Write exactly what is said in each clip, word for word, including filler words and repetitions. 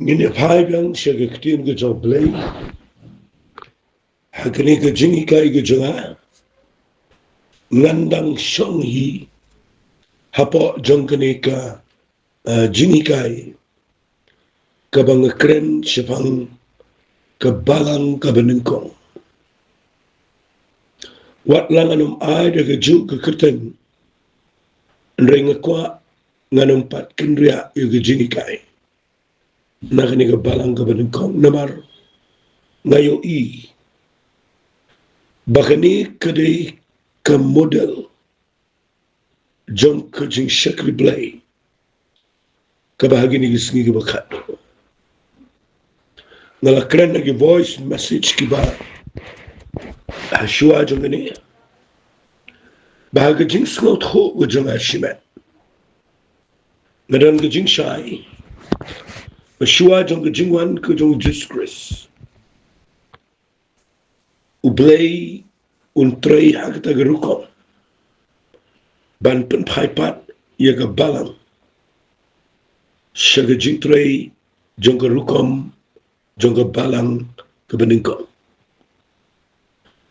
Ngin ïa phai biang sha ka ktien ka jong U Blei. Ha kane ka jinghikai ka jong nga, ngan dang shong hi hapoh jong kane ka, eh, jinghikai kaba nga kren shaphang ka balang kaba nyngkong. Wat la ngan ym ai da kajuh ka kyrteng, hynrei nga kwah ngan ym pat kynriah ïa ka jinghikai na kane ka balang kaba nyngkong, namar nga ïohi ba kane ka dei ka model jong ka jingshakri Blei kaba ha kine ki sngi kiba khadduh. Nga la kren ha ki voice message kiba ha shuwa jong kane, ba ha ka jingsngewthuh ka jong nga shimet, nga don ka jingshai ba shuwa jong ka jingwan ka jong U Jisu Khrist, U Blei un trei ha kata ka rukom ban pynphai pat ïa ka balang sha ka jingtrei jong ka rukom jong ka balang kaba nyngkong.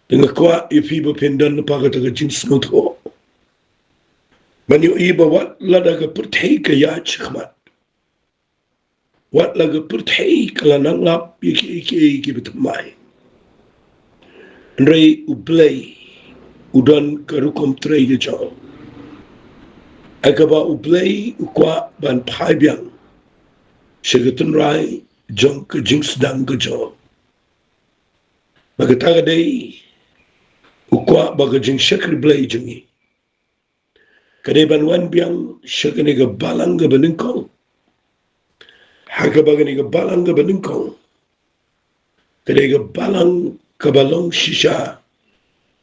Te nga kwah ïa phi ba phin don lypa kata ka jingsngewthuh ban ïohi ba wat lada ka pyrthei ka ïaid shakhmat, wat la ka pyrthei ka la nang ap ïa kiei kiei kiba thymmai, hynrei U Blei u don ka rukom trei ka jong u, ha kaba U Blei u kwah ban phai biang sha ka tynrai jong ka jingsdang ka jong u. Ba kata ka dei, u kwah ba ka jingshakri Blei jong ngi ka dei ban wan biang sha kane ka balang kaba nyngkong. Ha kaba kane ka balang kaba nyngkong ka dei ka balang kaba long shisha,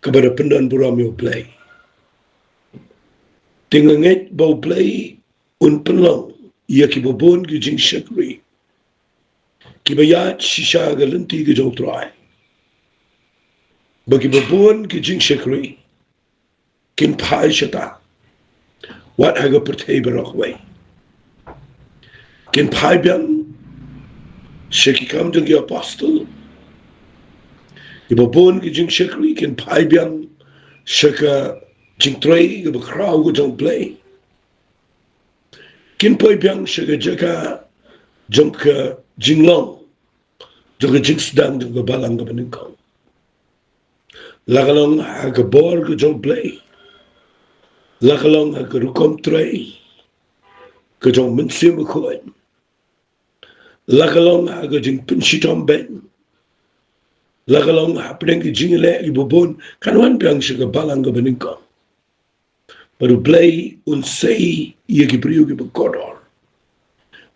kaba da pyndonburom ïa U Blei. Te nga ngeit ba U Blei un pynlong ïa kiba bun ki jingshakri kiba ïaid shisha ka lynti ka jong U Trai, ba kiba bun ki jingshakri kin phai shata, wat ha ka pyrthei baroh kawei. Kin phai biang sha ki Kam jong ki Apostol. Kiba bun ki jingshakri kin phai biang sha ka jingtrei kaba khraw ka jong U Blei. Kin poi biang sha ka jaka jong ka jinglong jong ka jingsdang jong ka balang kaba nyngkong. La ka long ha ka bor ka jong U Blei, la ka long ha ka rukom trei ka jong U Mynsiem Bakhuid, la ka long ha ka jingpynshitom beiñ, la ka long hapdeng ka jingïaleh kiba bun, kan wan biang sha ka balang kaba nyngkong. Bad U Blei un sei ïa ki briew kiba kordor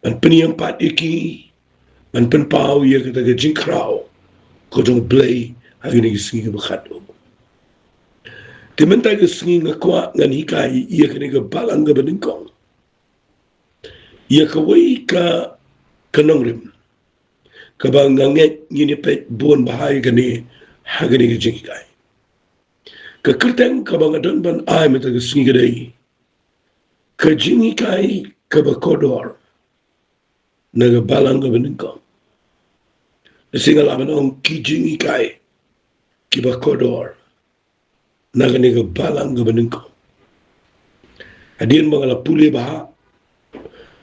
ban pynïeng pat ïa ki, ban pynpaw ïa kata ka jingkhraw ka jong U Blei ha kine ki sngi kiba khadduh. Te mynta ka sngi nga kwah ngan hikai ïa kane ka balang kaba nyngkong, ïa kawei ka, ka nongrim kaba nga ngeit ngin ïa peit bun bha ïa kane ha kane ka jinghikai. Ka kyrteng kaba nga don ban ai mynta ka sngi ka dei ka jinghikai kaba kordor na ka balang kaba nyngkong. Lehse nga lah ban ong ki jinghikai kiba kordor na kane ka balang kaba nyngkong. Hadien ba nga la pule bha,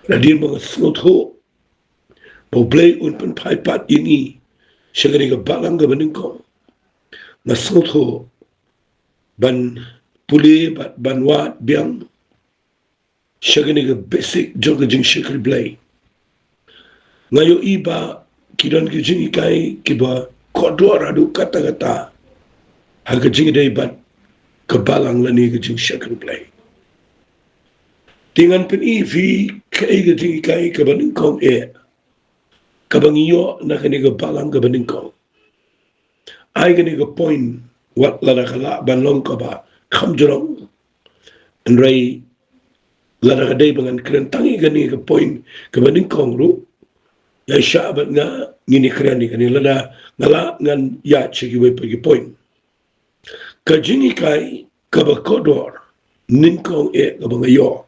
hadien ba nga sngewthuh ba U Blei un pynphai pat ïa ngi sha kane ka balang kaba nyngkong, nga sngewthuh ban pule bad ban wad biang sha kane ka basic jong ka jingshakri Blei. Nga ïohi ba ki don ki jinghikai kiba kordor haduh katta katta ha ka jingïadei bad ka balang lane ka jingshakri Blei. Te ngan pyni ïa phi kaei ka jinghikai kaba nyngkong eh kaba ngi ïoh na kane ka balang kaba nyngkong. Ai kane ka point, wat lada ka lah ban long kaba kham jrong, hynrei lada ka dei ba ngan kren tang ïa kane ka point kaba nyngkong ruh, ïa shah bad nga ngin ïa kren ïa kane, lada nga lah ngan ïaid sha kiwei pat ki point. Ka jinghikai kaba kordor nyngkong eh kaba nga ïoh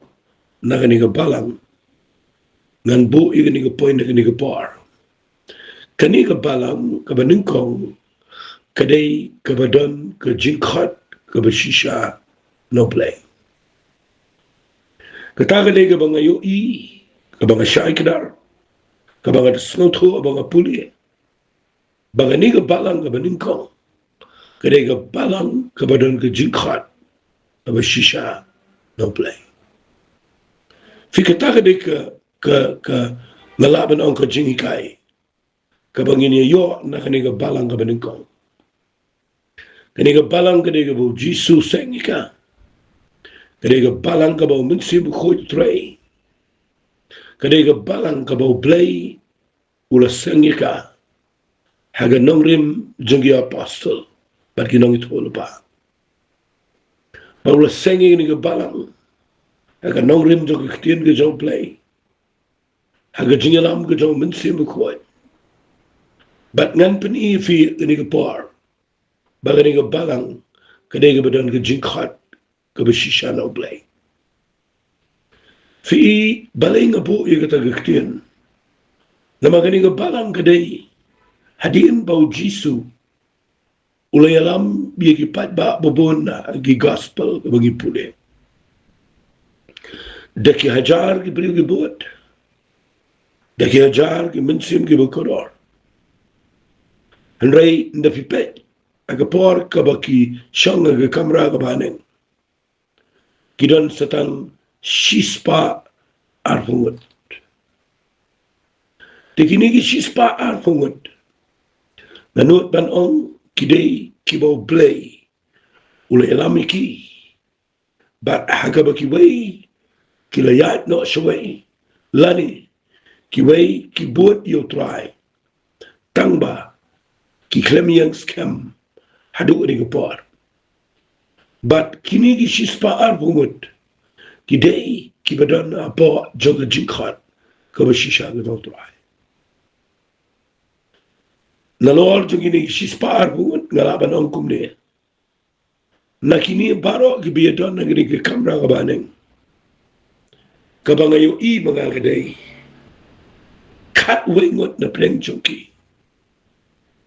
na kane ka balang ngan buh ïa kane ka point ha kane ka por. Kane ka balang kaba nyngkong ka dei kaba don ka jingkhot kaba shisha na U Blei. Kata ka dei kaba nga ïohi, kaba nga shai kdar, kaba nga da sngewthuh, kaba nga pule. Ba kane ka balang kaba nyngkong ka dei ka balang kaba don ka jingkhot kaba shisha na U Blei. Phi, kata ka dei ka, ka, ka, nga lah ban ong ka jinghikai kaba ngin ïa ïoh na kane ka balang kaba nyngkong. Kane ka balang ka dei kaba U Jisu seng ïa ka. Ka dei ka balang kaba U Mynsiem Bakhuid u trei. Ka dei ka balang kaba U Blei u la seng ïa ka ha ka nongrim jong ki apostol bad ki nongïathuhlypa. Ba u la seng ïa kane ka balang ha ka nongrim jong ka ktien ka jong U Blei, ha ka jingïalam ka jong U Mynsiem Bakhuid. Bad ngan pyni ïa phi kane ka por ba kane ka balang ka dei kaba don ka jingkhot kaba shisha na U Blei. Phi, balei nga buh ïa kata ka ktien? Namar kane ka balang ka dei hadien ba U Jisu u la ïalam ïa ki paidbah babun ha ki gospel kaba ngi pule. Da ki hajar ki briew ki bud, da ki hajar ki mynsiem kiba kordor. Hynrei ynda phi peit ha ka por kaba ki shong ha ka kamra kaba haneng, ki don sa tang shispah arphew ngut. Te kine ki shispah arphew ngut, nga nud ban ong ki dei kiba U Blei u la ïalam ïa ki. Bad ha kaba kiwei ki la ïaid noh shawei, lane kiwei ki bud ïa U Trai, tang ba ki khlem ïeng skhem haduh kane ka por. Bad kine ki shispah arphew ngut ki dei kiba don hapoh jong ka jingkhot kaba shisha ka jong U Trai. Nalor jong kine ki shispah arphew ngut nga lah ban ong kumne: Na kine baroh kiba ïadon ha kane ka kamra kaba haneng, kaba nga ïohi ma nga ka dei khatwei ngut na pdeng jong ki,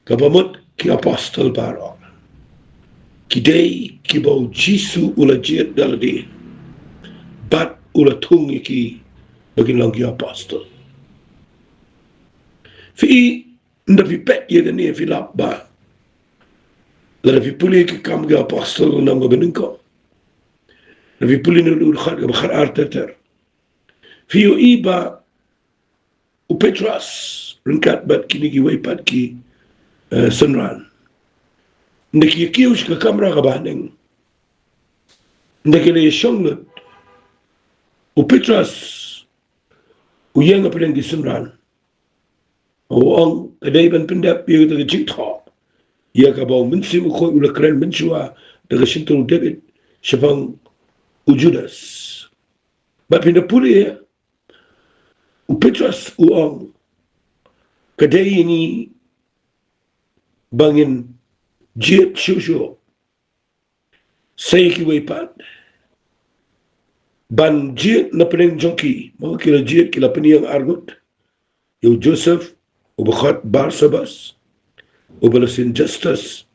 kaba mut ki apostol baroh, ki dei kiba U Jisu u la jied da lade bad u la thung ïa ki ba kin long ki apostol. Phi, ynda phi peit ïa kane phi lap ba lada phi pule ïa ki Kam ki Apostol lynnong kaba nyngkong, lada phi pule na u dkhot kaba khatar ter ter, phi ïohi ba u Petros ryngkat bad kine kiwei pat ki, eh, synran, ynda ki ïa kiew sha ka kamra kaba haneng, ynda ki la ïa shong lut, u Petros u ïeng hapdeng ki synran, u ong, ka dei ban pyndep ïa kata ka jingthoh ïa kaba U Mynsiem Bakhuid u la kren mynshuwa da ka shyntur u David shaphang u Judas. Bad phin da pule, u Petros u ong, ka dei ïa ngi ba ngin jied shuh shuh sa ïa kiwei pat, ban jied na pdeng jong ki. Mo, ki la jied, ki la pynïeng arngut ïa u Joseph uba khot Barsabas, uba la sien Justus,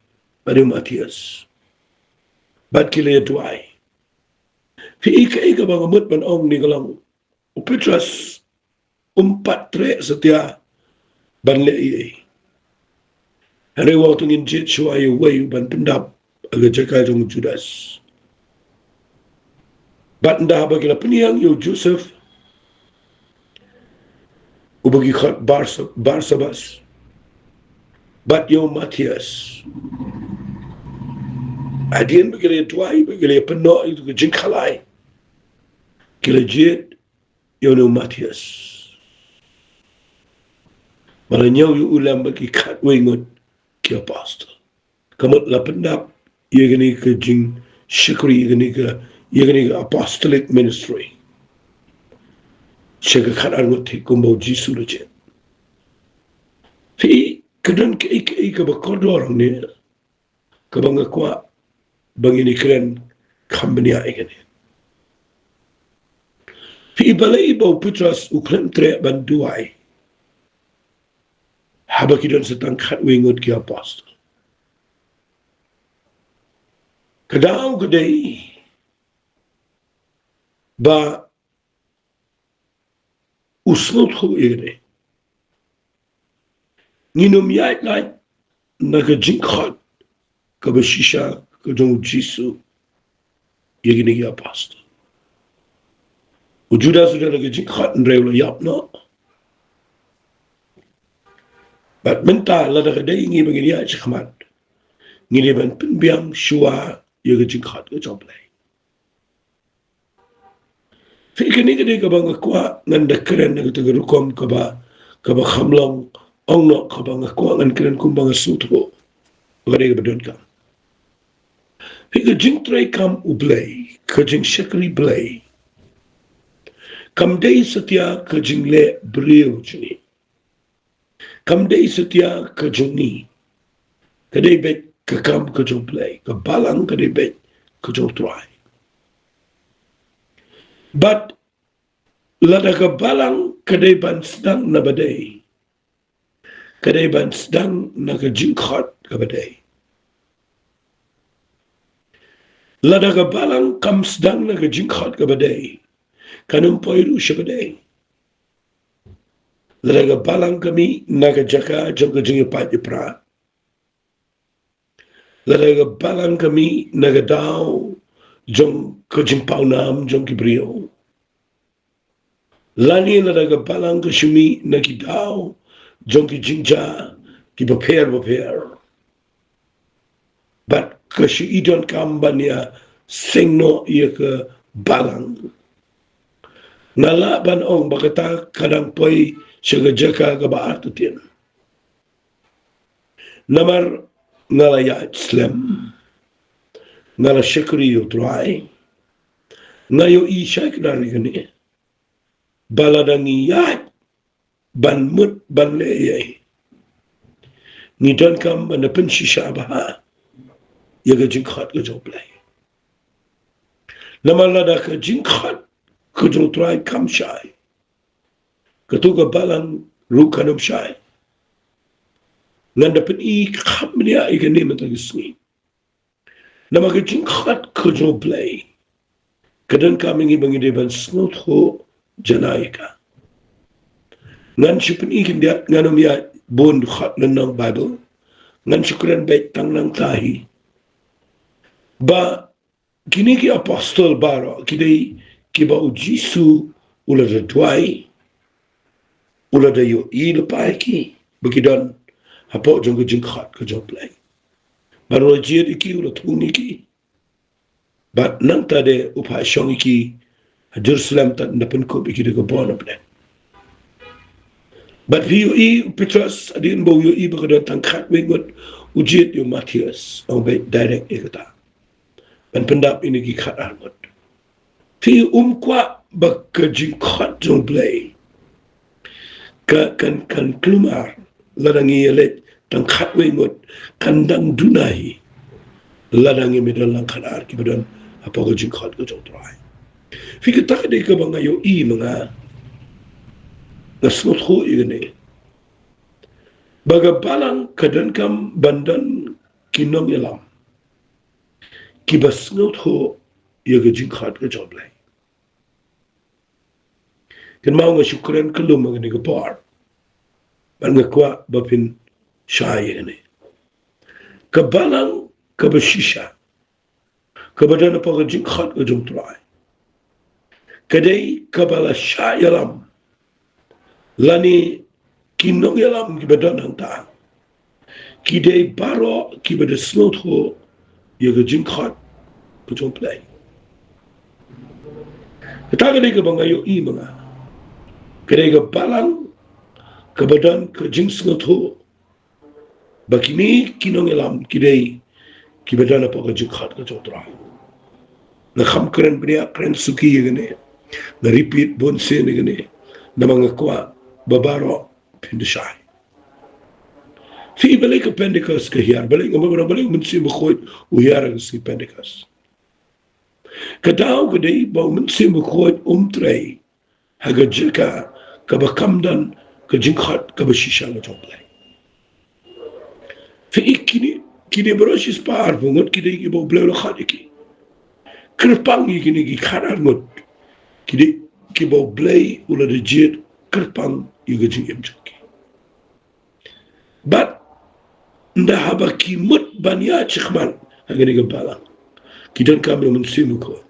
bad ïa u Matthias. Bad ki la ïa duwai. Phi, kaei kaba nga mut ban ong ne ka long, u Petros um pat treh satia ban leh ei ei. Hynrei u ong, to ngin jied shuwa ïa uwei uban pyndap ha ka jaka jong u Judas. Bad ynda haba ki la pynïeng ïa u Joseph uba ki khot Barsa-, Barsabas, bad ïa u Matthias, hadien ba ki la ïa duwai, ba ki la ïa pynnoh ïa ka jingkhalai, ki la jied ïa une u Matthias. Ba la ñiew ïa u lem bad ki khatwei ngut ki apostol. Ka mut la pyndap ïa kane ka jingshakri, ïa kane ka, ïa kane ka apostolic ministry sha ka khatar ngut thik kumba u Jisu u la jied. Phi, ka don kaei kaei kaba kordor hangne kaba nga kwah ba ngin ïa kren kham bniah ïa kane. Phi balei ba u Petros u khlem treh ban duwai haba ki don sa tang khatwei ngut ki apostol? Ka daw ka dei ba u sngewthuh ïa kane. Ngin ym ïaid lait na ka jingkhot kaba shisha ka jong u Jisu ïa kine ki apostol. U Judas u don la ka jingkhot, hynrei u la ïap noh. Bad mynta lada ka dei ïa ngi ba ngin ïaid shakhmat, ngi dei ban pynbiang shuwa ïa ka jingkhot ka jong U Blei. Phi, kane ka dei kaba nga kwah ngan da kren na kata ka rukom kaba, kaba kham long ong noh, kaba nga kwah ngan kren kumba nga sngewthuh ba ka dei kaba donkam. Phi, ka jingtrei kam U Blei, ka jingshakri Blei, kam dei satia ka jingleh briew jong ngi. Kam dei satia ka jong ngi. Ka dei beit ka kam ka jong U Blei, ka balang ka dei beit ka jong U Trai. Bad lada ka balang ka dei ban sdang na ba dei, ka dei ban sdang na ka jingkhot kaba dei. Lada ka balang kam sdang na ka jingkhot kaba dei, kan ym poi ruh sha ba dei. Lada ka balang ka mih na ka jaka jong ka jingïapait ïapra, lada ka balang ka mih na ka daw jong ka jingpawnam jong ki briew, lane lada ka balang ka shu mih na ki daw jong ki jingjia kiba pher bapher, bad ka shu i donkam ban ïaseng noh ïa ka balang, nga lah ban ong ba kata ka dang poi sha ka jaka kaba artatien. Namar nga la ïaid slem, nga la shakri ïa U Trai, nga ïohi shai kdar ïa kane, ba lada ngi ïaid ban mut ban leh ei ei, ngi donkam ban da pynshisha bha ïa ka jingkhot ka jong U Blei. Namar lada ka jingkhot ka jong U Trai kam shai, kato ka balang ruh kan ym shai. Ngan da pyni kham bniah ïa kane mynta ka sngi. Namar ka jingkhot ka jong U Blei ka donkam ïa ngi ba ngi dei ban sngewthuh janai ïa ka. Ngan shu pyni khyndiat, ngan ym ïa bun khot lynnong Baibl. Ngan shu kren beit tang nangta hi, ba kine ki apostol baroh ki dei kiba U Jisu u la da duwai, u la da ïohi lypa ïa ki ba ki don hapoh jong ka jingkhot ka jong U Blei. Bad u la jied ïa ki, u la thung ïa ki. Bad nangta de u phah shong ïa ki ha Jerusalem, tad da pynkup ïa ki da ka bor na pdeng. Bad phi ïohi u Petros, hadien ba u ïohi ba ka don tang khatwei ngut, u jied ïa u Mathaios, ong beit direct ïa kata, ban pyndap ïa kine ki khatar ngut. Phi, um kwah ba ka jingkhot jong U Blei ka, kan, kan kulmar lada ngi ïaleit tang khatwei ngut, kan dang duna hi lada ngim don lang khatar kiba don hapoh ka jingkhot ka jong U Trai. Phi, kata ka dei kaba nga ïohi ma nga, nga sngewthuh ïa kane, ba ka balang ka donkam ban don ki nongïalam kiba sngewthuh ïa ka jingkhot ka jong U Blei. Kynmaw, nga shu kren kyllum ha kane ka por, bad nga kwah ba phin shai ïa kane. Ka balang kaba shisha kaba don hapoh ka jingkhot ka jong U Trai ka dei kaba la shah ïalam, lane ki nongïalam kiba don hangta ki dei baroh kiba da sngewthuh ïa ka jingkhot ka jong U Blei. Kata ka dei kaba nga ïohi ma nga, ka dei ka balang kaba don ka jingsngewthuh ba kine ki nongïalam ki dei kiba don hapoh ka jingkhot ka jong U Trai. Nga kham kren bniah, kren suki ïa kane, nga repeat bun sien ïa kane, namar nga kwah ba baroh phin da shai. Phi, balei ka Pentecost ka hiar? Balei, nga, balei u Mynsiem Bakhuid u hiar ha ka sngi Pentecost? Ka daw ka dei ba u Mynsiem Bakhuid um trei ha ka jaka kaba kam don ka jingkhot kaba shisha ka jong U Blei. Phi i kine, kine baroh shispah arphew ngut ki dei kiba U Blei u la khot ïa ki. Kyrpang ïa kine ki khatar ngut ki dei kiba U Blei u la da jied kyrpang ïa ka jingim jong ki. Bad ynda haba ki mut ban ïaid shakhmat ha kane ka balang, ki donkam ïa U Mynsiem Bakhuid.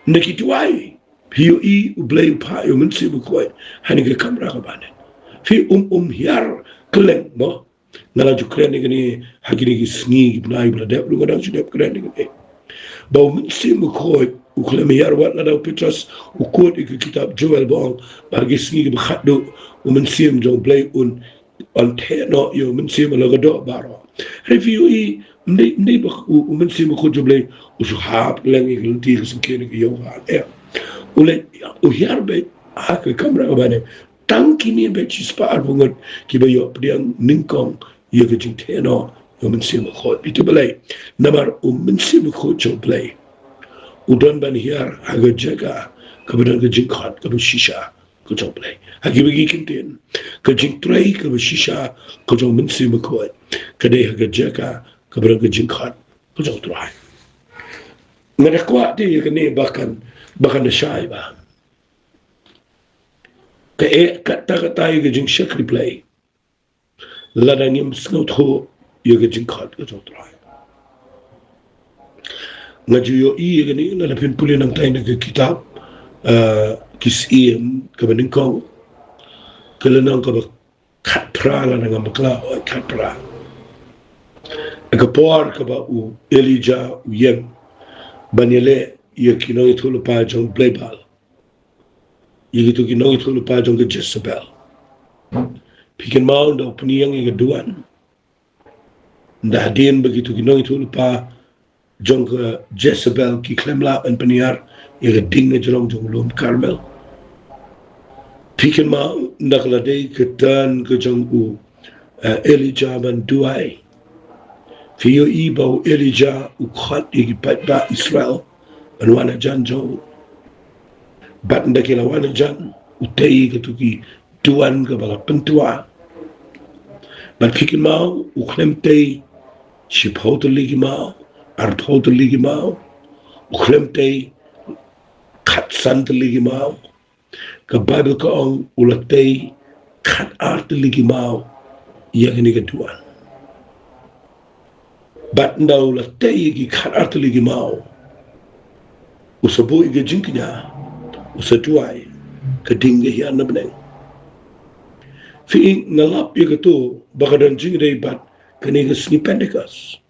Ynda ki duwai, phi ïohi U Blei u phah ïa U Mynsiem Bakhuid ha kane ka kamra kaba ne. Phi um, um hiar kylleng mo. Nga la ju kren ïa kane ha kine ki sngi ki bnai ba la dep ruh, nga dang ju dep kren ïa kane. Ba U Mynsiem Bakhuid u khlem hiar wat lada u Petros u kut ïa ka kitab Joel ba ong ba ha ki sngi kiba khatduh U Mynsiem jong U Blei un, un theh noh ïa u mynsiem halor ka doh baroh. Hynrei phi ïohi, ym dei, ym dei ba u, U Mynsiem Bakhuid jong U Blei u shu hap kylleng ïa ka lynti ka syngkien ka ïew ha, eh. U leit, u hiar beit ha ka kamra kaba ne. Tang kine beit shispah arphew ngut kiba ïoh pdiang nyngkong ïa ka jingtheh noh ïa U Mynsiem Bakhuid. Ïa kata balei? Namar U Mynsiem Bakhuid jong U Blei u don ban hiar ha ka jaka kaba don ka jingkhot kaba shisha ka jong U Blei. Ha kiwei ki kyntien, ka jingtrei kaba shisha ka jong U Mynsiem Bakhuid ka dei ha ka jaka kaba don ka jingkhot ka jong U Trai. Nga da kwah te ïa kane ba kan, ba kan da shai ba ka, eh, kata kata ïa ka jingshakri Blei lada ngim sngewthuh ïa ka jingkhot ka jong U Trai. Nga ju ïohi ïa kane lada phin pule nangtai na ka kitab, eh, Ki Syiem kaba nyngkong, ka lynnong kaba khatphra, lada ngam bakla, oh, khatphra. Ka por kaba u Elijah u ïeng ban ïaleh ïa ki nongïathuhlypa jong u Blei Baal, ïa kito ki nongïathuhlypa jong ka Jezebel. Phi kynmaw ynda u pynïeng ïa ka duwan, ynda hadien ba kito ki nongïathuhlypa jong ka Jezebel ki khlem lah ban pynïar ïa ka ding ka jrong jong u lum Karmel. Phi kynmaw ynda ka la dei ka turn ka jong u, eh, Elijah ban duwai. Phi ïohi ba u Elijah u khot ïa ki paidbah Israel ban wan hajan jong u. Bad ynda ki la wan hajan, u tei kato ki duwan kaba la pyntwa. Bad phi kynmaw, u khlem tei shiphew tylli ki maw, arphew tylli ki maw, u khlem tei khatsan tylli ki maw. Ka Baibl ka ong u la tei khatar tylli ki maw ïa kane ka duwan. Bad ynda u la tei ïa ki khatar tylli ki maw, u sa buh ïa ka jingkñia, u sa duwai, ka ding ka hiar na bneng. Phi i, nga lap ïa kato ba ka don jingïadei bad kane ka sngi Pentekost.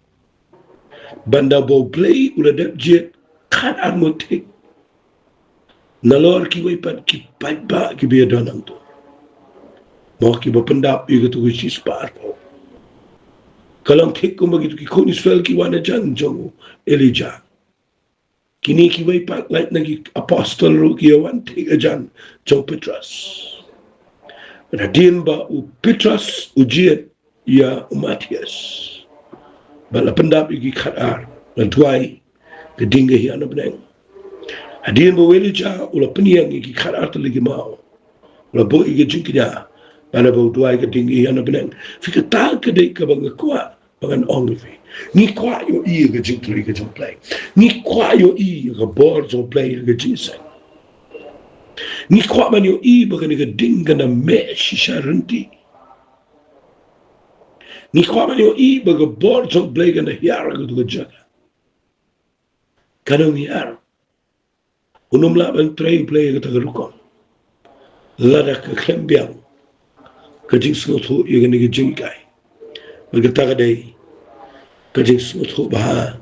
Ba ynda ba U Blei u la dep jied khatar ngut thik nalor kiwei pat ki paidbah kiba ïadon hangto, mo, kiba pyndap ïa kato ka shispah arphew. Ka long thik kumba kito ki khun Israel ki wan hajan jong u Elijah. Kine kiwei pat, lait na ki apostol ruh, ki ïa wan thik hajan jong u Petros. Hadien ba u Petros u jied ïa u Matthias, ba la pyndap ïa ki khatar, la duwai, ka ding ka hiar na bneng. Hadien ba u Elijah u la pynïeng ïa ki khatar tylli ki maw, u la buh ïa ka jingkñia, bad ba u duwai, ka ding ka hiar na bneng. Phi, kata ka dei kaba nga kwah ba ngan ong ïa phi. Ngi kwah ïohi ïa ka jingtrei ka jong U Blei. Ngi kwah ïohi ïa ka bor jong U Blei ha ka jingseng. Ngi kwah ban ïohi ba kane ka ding kan da meh shisha ryntih. Ngi kwah ban ïohi ba ka bor jong U Blei kan da hiar ha kato ka jaka. Kan ym hiar. Un ym lah ban trei U Blei ha kata ka rukom lada ka khlem biang ka jingsngewthuh ïa kane ka jinghikai. Bad kata ka dei ka jingsngewthuh bha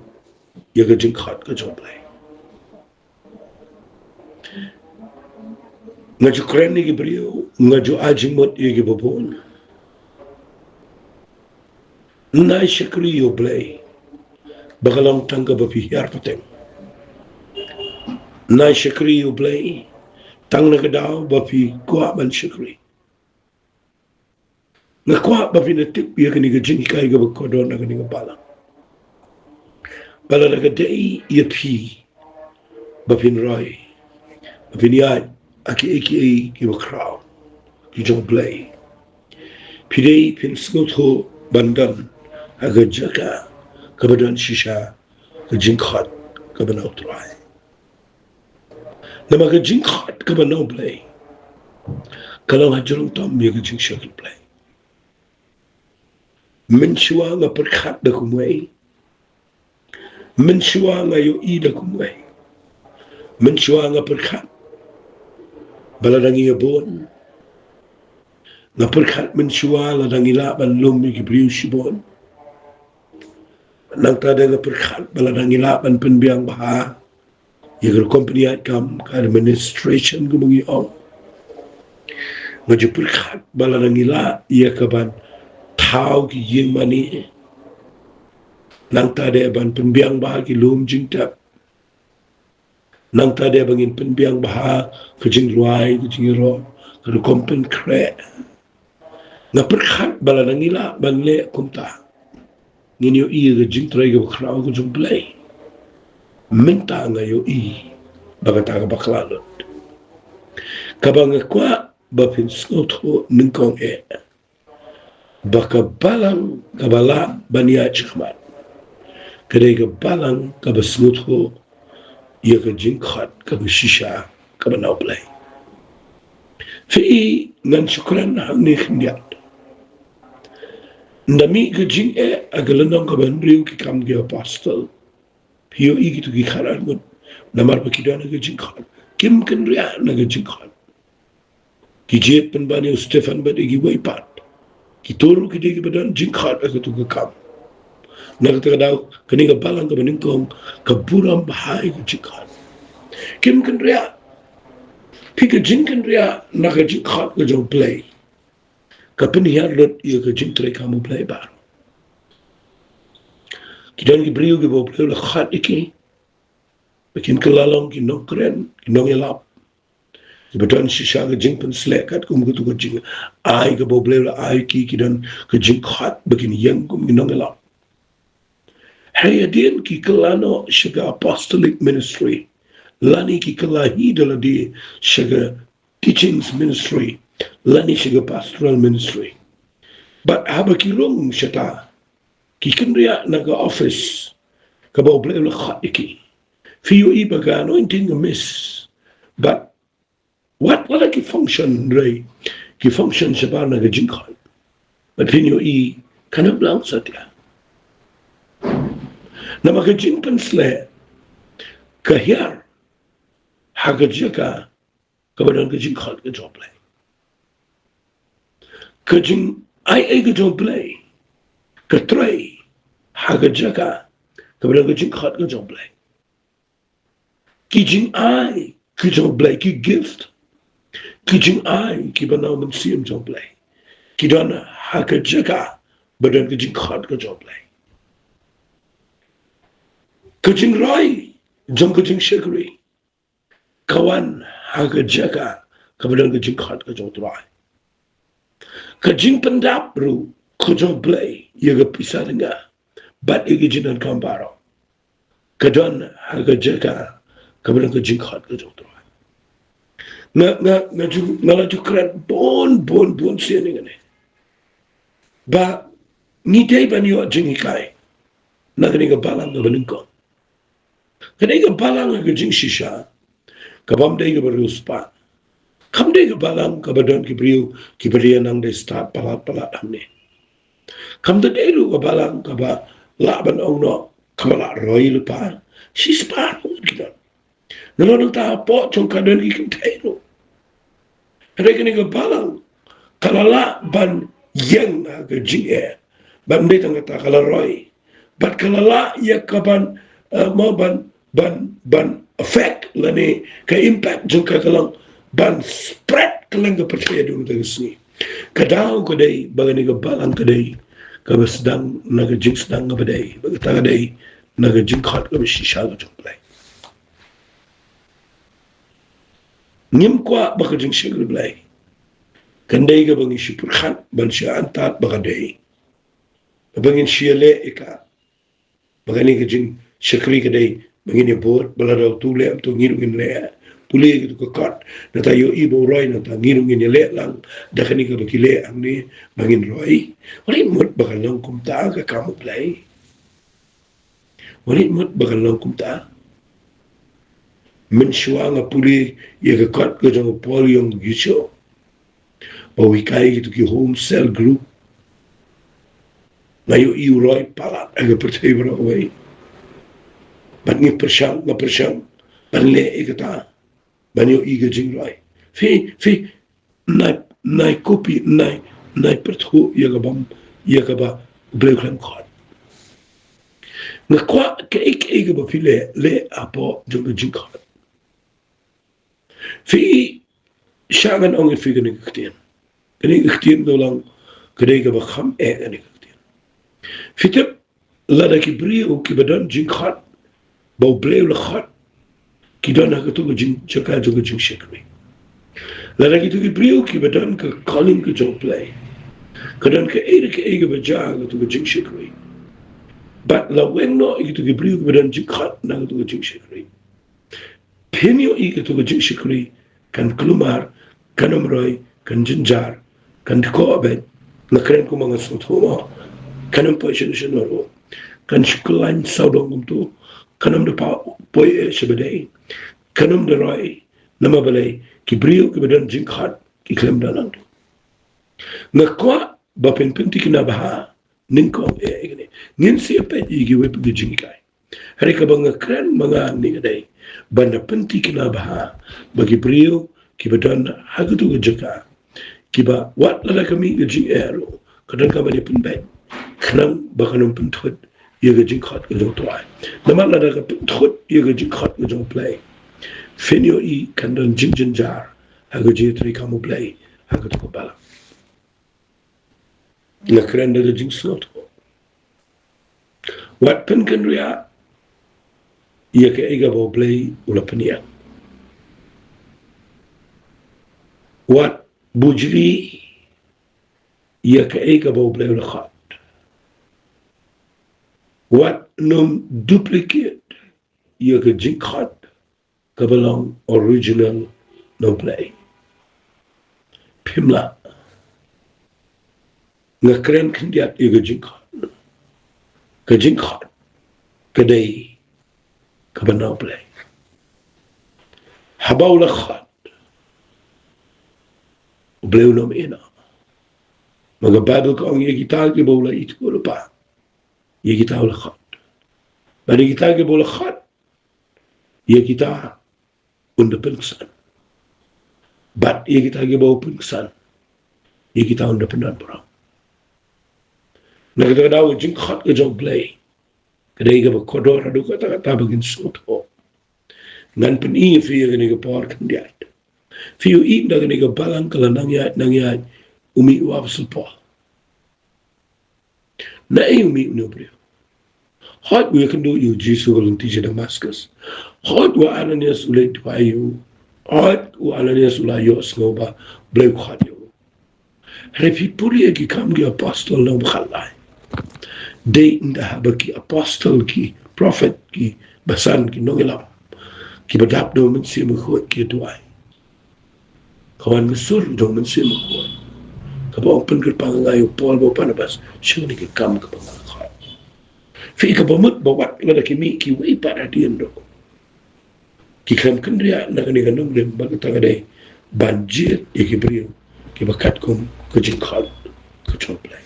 ïa ka jingkhot ka jong U Blei. Nga ju kren ïa ki briew, nga ju ai jingmut ïa kiba bun. Nai shakri ïa U Blei ba ka long tang kaba phi hiar pateng. Nai shakri ïa U Blei tang na ka daw ba phi kwah ban shakri. Nga kwah ba phin da tip ïa kane ka jinghikai kaba kordor na kane ka balang. Ba lada ka dei ïa phi ba phin roi, ba phin ïaid ha kiei kiei kiba khraw ki jong U Blei, phi dei phin sngewthuh ban don ha ka jaka kaba don shisha ka jingkhot kaba na U Trai. Namar ka jingkhot kaba na U Blei ka long hajrong tam ïa ka jingshakri Blei. Mynshuwa nga pyrkhat da kumwei, mynshuwa nga ïohi da kumwei, mynshuwa nga pyrkhat ba la dang ïa bun, nga pyrkhat mynshuwa la dang ïa lah ban lum ïa ki briew shibun. Nangta de nga pyrkhat ba la dang ïa lah ban pynbiang bha ïa ka rukom pynïaid kam, ka administration kumba ngi ong. Nga ju pyrkhat ba la dang ïa lah ïa ka ban thaw ki ïing mane. Nangta de ban pynbiang bha ki lum jingtep. Nangta de ba ngin pynbiang bha ka jingrwai, ka jingïaroh, ka rukom pynkhreh. Nga pyrkhat ba la dang ïa lah ban leh kumta, ngin ïohi ïa ka jingtrei kaba khraw ka jong U Blei. Mynta nga ïohi ba kata ka bakla lut. Kaba nga kwah ba phin sngewthuh nyngkong eh, ba ka balang kaba lah ban ïaid shakhmat ka dei ka balang kaba sngewthuh ïa ka jingkhot kaba shisha kaba na U Blei. Phi i, ngan shu kren hangne khyndiat. Ynda mih ka jingeh ha ka lynnong kaba hynriew Ki Kam ki Apostol, phi ïohi kito ki khatar ngut, namar ba ki don ha ka jingkhot, kim kynriah na ka jingkhot. Ki jied pynban ïa u Stephan bad ïa kiwei pat. Kito ruh ki dei kiba don jingkhot ha kato ka kam. Na kata ka daw, kane ka balang kaba nyngkong ka burom bha ïa ka jingkhot. Kim kynriah. Phi, ka jingkynriah na ka jingkhot ka jong U Blei ka pynhiar lut ïa ka jingtrei kam U Blei baroh. Ki don ki briew kiba U Blei u la khot ïa ki ba kin kylla long ki nongkren, ki nongïalap, kiba don shisha ka jingpynsleh katkum kato ka jingai kaba U Blei u la ai ïa ki, ki don ka jingkhot ba kin ïeng kum ki nongïalap. Hynrei hadien ki kylla noh sha ka apostolic ministry, lane ki kylla hi da lade sha ka teachings ministry, lane sha ka pastoral ministry, bad haba ki rung shata, ki kynriah na ka office kaba U Blei u la khot ïa ki. Phi ïohi ba ka anointing ka miss. Bad wat la ki function, hynrei ki function shabar na ka jingkhot. Bad phin ïohi kan ym long satia. Namar ka jingpynsleh ka hiar ha ka jaka kaba don ka jingkhot ka jong U Blei. Ka jingai ei ka jong U Blei ka trei ha ka jaka kaba don ka jingkhot ka jong U Blei. Ki jingai ki jong U Blei, ki gift, ki jingai kiba na u Mynsiem jong U Blei, ki don ha ka jaka ba don ka jingkhot ka jong U Blei. Ka jingroi jong ka jingshakri ka wan ha ka jaka kaba don ka jingkhot ka jong U Trai. Ka jingpyndap ruh ka jong U Blei ïa ka pisa dynga bad ïa ka jingdonkam baroh ka don ha ka jaka kaba don ka jingkhot ka jong U Trai. Nga, nga, nga ju, nga la ju kren bun, bun, bun sien ïa kane, ba ngi dei ban ïoh jinghikai na kane ka balang kaba nyngkong. Ka dei ka balang ka jingshisha, ka bym dei kaba riewspah. Kam dei ka balang kaba don ki briew kiba dei nang dei stad palat palat hangne. Kam dei ruh ka balang kaba lah ban ong noh kaba lah roi lypa. Shispah ruh ki don. Nalor nangta hapoh jong ka don ki kynthei ruh. Hynrei kane ka balang ka la lah ban ïeng ha ka jingeh. Bad ym dei tang kata, ka la roi. Bad ka la lah ïa ka ban, eh, mo ban, ban, ban affect lane ka impact jong ka ka long ban spread kylleng ka pyrthei haduh kata ka sngi. Ka daw ka dei ba kane ka balang ka dei kaba sdang na ka jingsdang kaba dei, ba kata ka dei na ka jingkhot kaba shisha ka jong U Blei. Ngim kwah ba ka jingshakri Blei kan dei kaba ngi shu pyrkhat ban shu antad ba ka dei, ba ngin shu ïaleh ïa ka, ba kane ka jingshakri ka dei ba ngin ïabud, ba lada uto u leh, uto ngi ruh ngin leh. pule ïa kito ki kot, nangta ïohi ba u roi, nangta ngi ruh ngin ïaleh lang da kane kaba ki leh hangne ba ngin roi. Wat ïa mut ba kan long kumta ka kam U Blei. Wat ïa mut ba kan long kumta. Mynshuwa nga pule ïa ka kot ka jong u Paul Yong Gisho ba u hikai ïa kito ki home cell group. Nga ïohi u roi palat ha ka pyrthei baroh kawei. Bad ngi pyrshang, nga pyrshang ban leh ïa kata, ban ïohi ka jingroi. Phi, phi, nai, nai copy, nai, nai pyrthuh ïa kaba, ïa kaba U Blei u khlem khot. Nga kwah kaei kaei kaba phi leh, leh hapoh jong ka jingkhot. Phi, sha ngan ong ïa phi kane ka ktien. Kane ka ktien ka long ka dei kaba kham eh kane ka ktien. Phi tip, lada ki briew kiba don jingkhot ba U Blei u la khot, ki don ha kato ka jing, jaka jong ka jingshakri. Lada kito ki briew kiba don ka calling ka jong U Blei, ka don kaei re kaei kaba jia ha kato ka jingshakri. Bad la weng noh ïa kito ki briew kiba don jingkhot na kato ka jingshakri. Phin ïohi kato ka jingshakri kan kulmar, kan ym roi, kan jynjar, kan dkoh beit. Nga kren kumba nga sngewthuh mo. Kan ym poi shano shano ruh. Kan shu kyllain sawdong kumto. Kan ym da poi eh sha ba dei. Kan ym da roi. Namar balei? Ki briew kiba don jingkhot ki khlem da nangto. Nga kwah ba phin pynthikna bha nyngkong eh ïa kane. Ngin sa ïa peit ïa kiwei pat ki jinghikai. Hynrei kaba nga kren ma nga hangne ka dei ban da pynthikna bha ba ki briew kiba don ha kato ka jaka, kiba wat lada ka mih ka jingeh ruh, ka donkam ban ïa pynbeit khnang ba kan ym pynthut ïa ka jingkhot ka jong U Trai. Namar lada ka pynthut ïa ka jingkhot ka jong U Blei, phin ïohi kan don jingjynjar ha ka jingïatreilang U Blei ha kato ka balang. Nga kren da ka jingsngewthuh. Wat pynkynriah ïa kaei kaba U Blei u la pynïaid. Wat bujli ïa kaei kaba U Blei u la khot. Wat nym duplicate ïa ka jingkhot kaba long original na U Blei. Phim lah. Nga kren khyndiat ïa ka jingkhot. Ka jingkhot ka dei kaba na U Blei. Haba u la khot, U Blei un ym ïehnoh. Ma ka Baibl ka ong ïa kita kiba u la ithuh lypa, ïa kita u la khot. Bad ïa kita kiba u la khot, ïa kita un da pynksan. Bad ïa kita kiba u pynksan, ïa kita un da pyndonburom. Na kata ka daw ka jingkhot ka jong U Blei ka dei kaba kordor haduh katta katta ba ngin sngewthuh. Ngan pyni ïa phi ïa kane ka por khyndiat. Phi ïohi da kane ka balang ka la nang ïaid nang ïaid, u mih u apostol Paul. Naei u mih une u briew? Hooid u ïakynduh ïa u Jisu ha lynti sha Damaskus. Hooid u Ananias u leit duwai ïa u. Hooid u Ananias u la ïohsngew ba U Blei u khot ïa u. Hynrei phi pule ïa ki Kam ki Apostol lynnong ba khatlai. Dei ynda haba ki apostol, ki prophet, ki basan, ki nongïalam, kiba dap da u Mynsiem Bakhuid ki duwai, ka wan ka sur jong u Mynsiem Bakhuid kaba ong, pynkyrpang ïa nga ïa u Paul bad u Barnabas sha kane ka kam kaba nga la khot. Phi, kaba mut ba wat lada ki mih kiwei pat hadien ruh, ki khlem kynriah na kane ka nongrim, bad kata ka dei ban jied ïa ki briew kiba katkum ka jingkhot ka jong U Blei.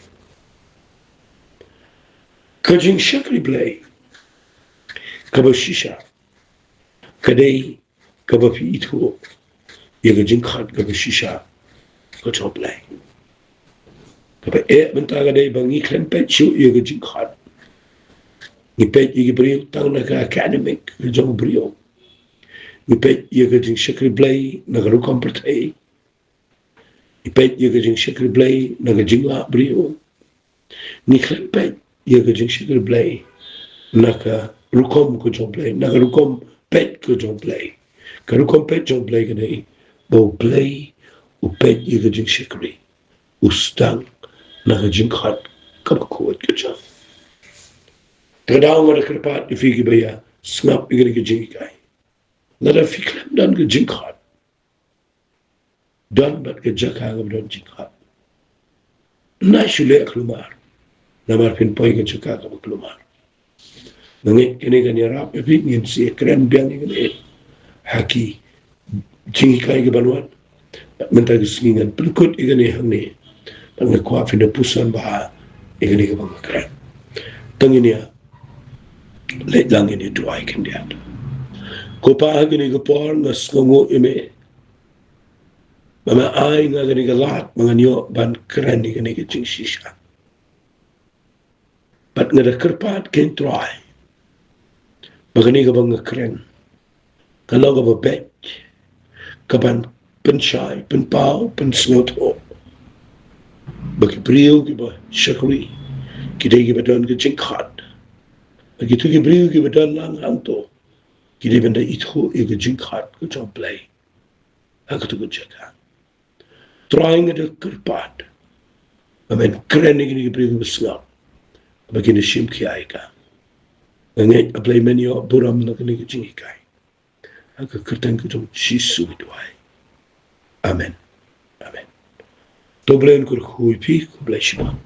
Ka jingshakri Blei kaba shisha ka dei kaba phi ithuh ïa ka jingkhot kaba shisha ka jong U Blei. Kaba eh mynta ka dei ba ngi khlem peit shuh ïa ka jingkhot. Ngi peit ïa ki briew tang na ka academic ka jong u briew. Ngi peit ïa ka jingshakri Blei na ka rukom pyrthei. Ngi peit ïa ka jingshakri Blei na ka jinglah briew. Ngi khlem peit ïa ka jingshakri Blei na ka rukom ka jong U Blei, na ka rukom peit ka jong U Blei. Ka rukom peit jong U Blei ka dei ba U Blei u peit ïa ka jingshakri, u sdang na ka jingkhot kaba khuid ka jong u. Te ka daw nga da kyrpad ïa phi kiba ïa sngap ïa kane ka jinghikai. Lada phi khlem don ka jingkhot, don bad ka jaka kaba don jingkhot, na shu leh kulmar, namar phin poi ka jaka kaba kulmar. Nga ngeit kane kan ïarap ïa phi, ngin sa ïakren biang ïa kane ha ki jinghikai kiban wan. Bad mynta ka sngi ngan pynkut ïa kane hangne. Bad nga kwah phin da puson bha ïa kane kaba nga kren. To ngin ïa leit lang, ngin ïa duwai khyndiat. Ko Pa, ha kane ka por nga sngewnguh ïa me ba me ai nga kane ka lad ba ngan ïoh ban kren ïa kane ka jingshisha. Bad nga da kyrpad, ko Trai, ba kane kaba nga kren kan long kaba beit, kaban pynshai, pynpaw, pynsngewthuh ba ki briew kiba shakri ki dei kiba don ka jingkhot. Ba kito ki briew kiba don lang hangto ki dei ban da ithuh ïa ka jingkhot ka jong U Blei ha kato ka jaka. Trai, nga da kyrpad ba men kren ïa kine ki briew kiba sngap, ba kin da shim khia ïa ka. Nga ngeit, A Blei, men ïoh burom na kane ka jinghikai. Ha ka kyrteng ka jong U Jisu ngi duwai. Amen. Amen. To U Blei un kyrkhu ïa phi, khublei shibun.